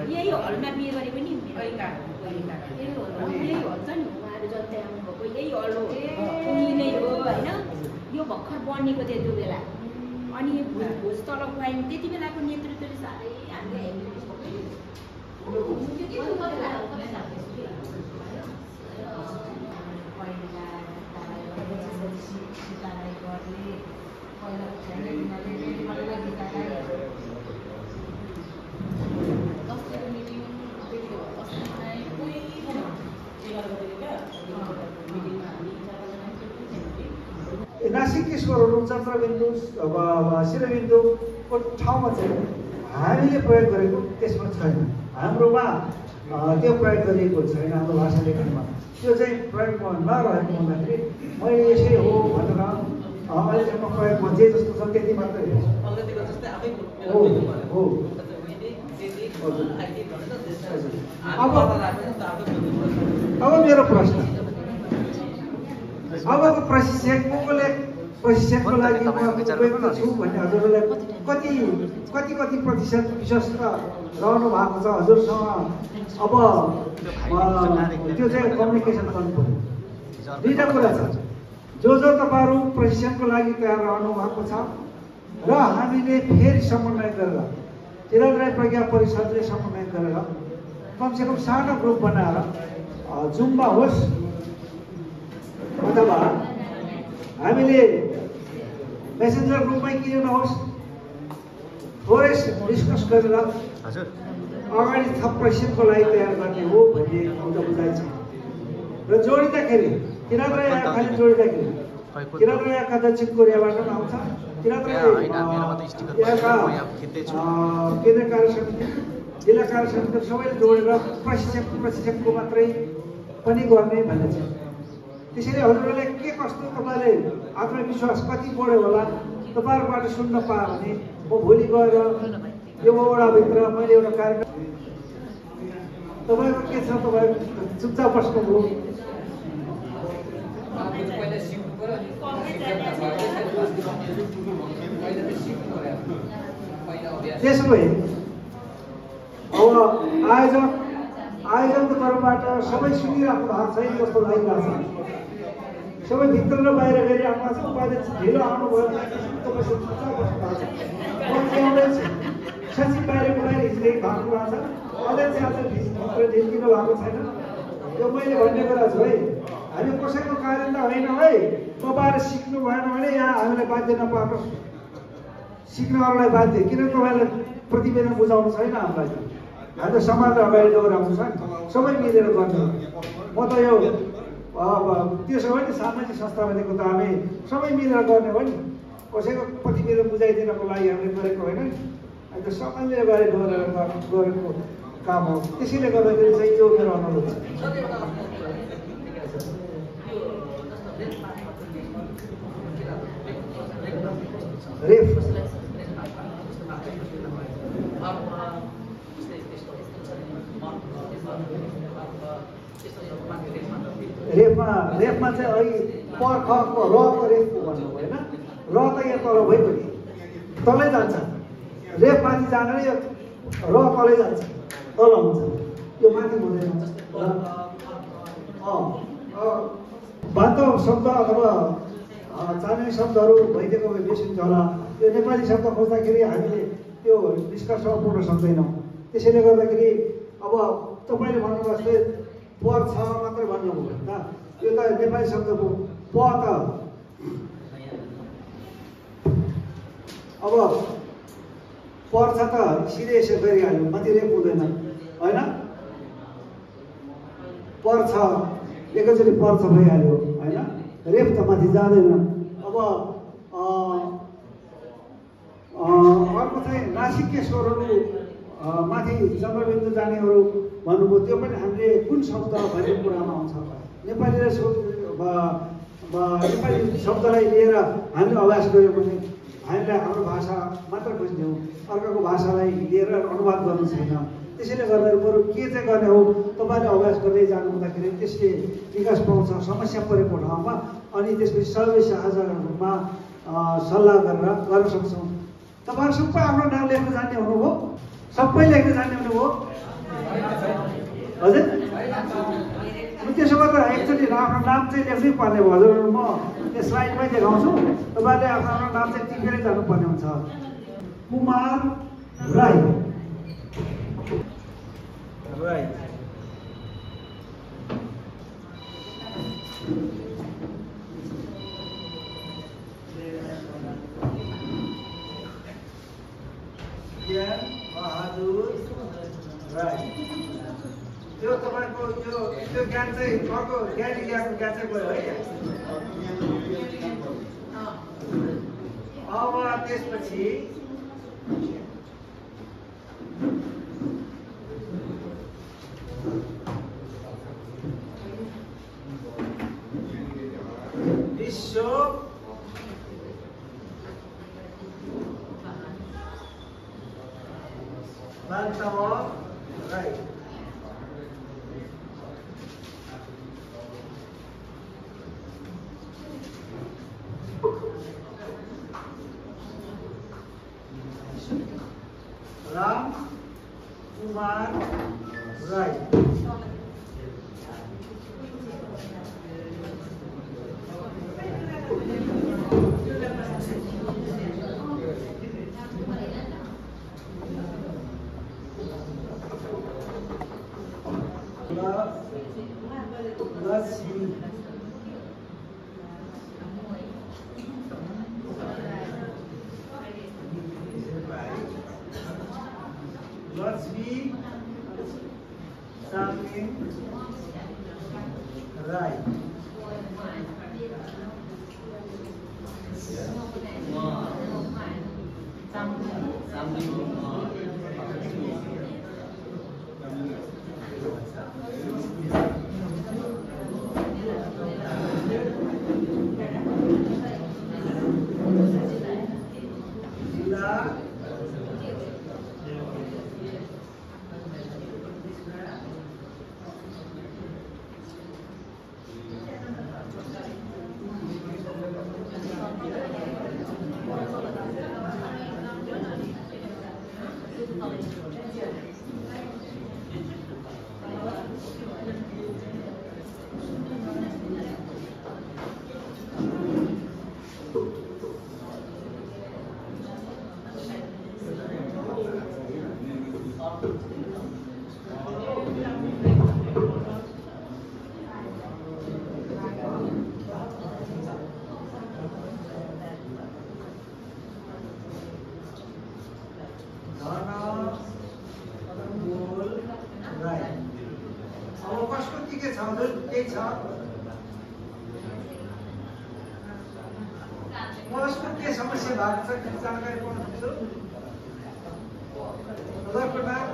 यही हलमा बिहे गरे पनि यही हल छ नि उहाँहरू जनता आउनुभएको यही हल हो उनी नै हो होइन यो भर्खर बनेको थियो त्यो बेला अनि भोज तल खुवायौँ त्यति बेलाको नेतृत्वले साह्रै हामीलाई नासिकेश्वरहरू चन्द्रबिन्दु शिरबिन्दुको ठाउँमा चाहिँ हामीले प्रयोग गरेको त्यसमा छैन हाम्रोमा त्यो प्रयोग गरिएको छैन हाम्रो भाषा लेखनमा त्यो चाहिँ प्रयोगमा नरहेको हुँदाखेरि मैले यसै हो भनेर अहिलेसम्म प्रयोगमा जे जस्तो छ त्यति मात्रै हो अब मेरो प्रश्न अबको प्रशिक्षणको लागि म उपयुक्त छु भन्ने हजुरहरूलाई कति प्रतिशत विश्वस्त रहनु भएको छ हजुरसँग अब त्यो चाहिँ कम्युनिकेसन गर्नु पर्यो दुईवटा कुरा छ जो तपाईँहरू प्रशिक्षणको लागि तयार रहनु भएको छ र हामीले फेरि समन्वय गरेर चिराद्राई प्रज्ञा परिषदले समन्वय गरेर कमसेकम सानो ग्रुप बनाएर जुममा होस् अथवा हामीले मेसेन्जर ग्रुपमै किन नहोस् थोरै डिस्कस गरेर अगाडि थप प्रशिक्षणको लागि तयार गर्ने हो भन्ने एउटा बुझाइ छ र जोडिँदाखेरि चिराद्राई खाली जोडिँदाखेरि चिराद्राई दक्षिण कोरियाबाट पनि आउँछ चिराद्राई केन्द्रीय कार्य समिति जिल्ला कार्य समिति सबैले जोडेर प्रशिक्षकको मात्रै पनि गर्ने भन्ने छ त्यसैले हजुरहरूले के कस्तो तपाईँले आत्मविश्वास कति बढ्यो होला तपाईँहरूबाट सुन्न पायो भने म भोलि गएर यो वडाभित्र मैले एउटा कार्यक्रम तपाईँको के छ तपाईँ चुपचाप बस्नुभयो त्यसो भए अब आयोजनको तर्फबाट सबै सुनिराख्नु भएको छैन जस्तो लागिरहेको छ सबै भित्र र बाहिर गरिराख्नु भएको छ तपाईँले ढिलो आउनुभयो सचिव बाहिरको बाहिर हिँडेको भएको छ अध्यक्ष आज भित्र ढिल्किनु भएको छैन यो मैले भन्ने कुरा छु है हामी कसैको कारण त होइन है तपाईँले सिक्नु भएन भने यहाँ हामीलाई बाध्य नपार्नु सिक्नहरूलाई बाध्य किन तपाईँलाई प्रतिवेदन बुझाउनु छैन हामीलाई हामी त समाजलाई अगाडि डोराउनु छ सबै मिलेर गर्ने म त यो त्यसो हो नि सामाजिक संस्था भनेको त हामी सबै मिलेर गर्ने हो नि कसैको प्रतिवेदन बुझाइदिनको लागि हामीले गरेको होइन नि अनि त सबैले अगाडि डोरेर गरेको काम हो त्यसैले गर्दाखेरि चाहिँ यो मेरो अनुरोध छ रेफमा चाहिँ अहिले पर्खको रको रेफको भन्नु होइन र त यहाँ तल भइपऱ्यो तलै जान्छ रेफ माथि जाँदैन यो र तलै जान्छ तल हुन्छ यो माथि हुँदैन बान्तव शब्द अथवा चाने शब्दहरू भइदिएको भए बेसी हुन्छ होला यो नेपाली शब्द खोज्दाखेरि हामीले त्यो निष्कर्षमा पुग्न सक्दैनौँ त्यसैले गर्दाखेरि अब तपाईँले भन्नुभयो जस्तै पर छ मात्रै भन्नुभयो त यो त नेपाली शब्दको प त अब पर्छ त सिधै यसो गरिहाल्यो माथि रेप हुँदैन होइन पर्छ एकैचोटि पर्छ भइहाल्यो होइन रेप त माथि जाँदैन अब अर्को चाहिँ नासिकेश्वरहरू माथि चन्द्रबिन्दु जानेहरू भन्नुभयो त्यो पनि हामीले कुन शब्द भन्ने कुरामा आउँछ नेपाली शब्दलाई लिएर हामीले अभ्यास गऱ्यौँ भने हामीलाई हाम्रो भाषा मात्र बुझ्ने हो अर्काको भाषालाई लिएर अनुवाद गर्नु छैन त्यसैले गर्दाखेरि बरु के चाहिँ गर्ने हो तपाईँले अभ्यास गर्दै जानु हुँदाखेरि त्यसले विकास पाउँछ समस्या परेको ठाउँमा अनि त्यसपछि सर्वै साझा रूपमा सल्लाह गरेर गर्न सक्छौँ तपाईँहरू सबै आफ्नो नाम लेख्न जान्ने हुनुभयो? सबै लेख्न जान्ने हुनुभयो? हजुर? त्यसो भए त एकचोटि आफ्नो नाम चाहिँ लेख्नै पर्ने भयो। हजुर म त्यो स्लाइडमै देखाउँछु, तपाईँहरूले आफ्नो आफ्नो नाम चाहिँ टिपेरै जानुपर्ने हुन्छ। कुमार राई। राई। ज्ञान बहादुर राई। त्यो तपाईँको त्यो ज्ञान चाहिँ अर्को ज्ञानी ल्याएको ज्ञान चाहिँ गयो है। अब त्यसपछि विश्व बान्तवा राई। राम कुमार राई। लक्ष्मी सामिन राई। के समस्या भएको छ जानकारी पाउन सक्छु? हजुरको नाम?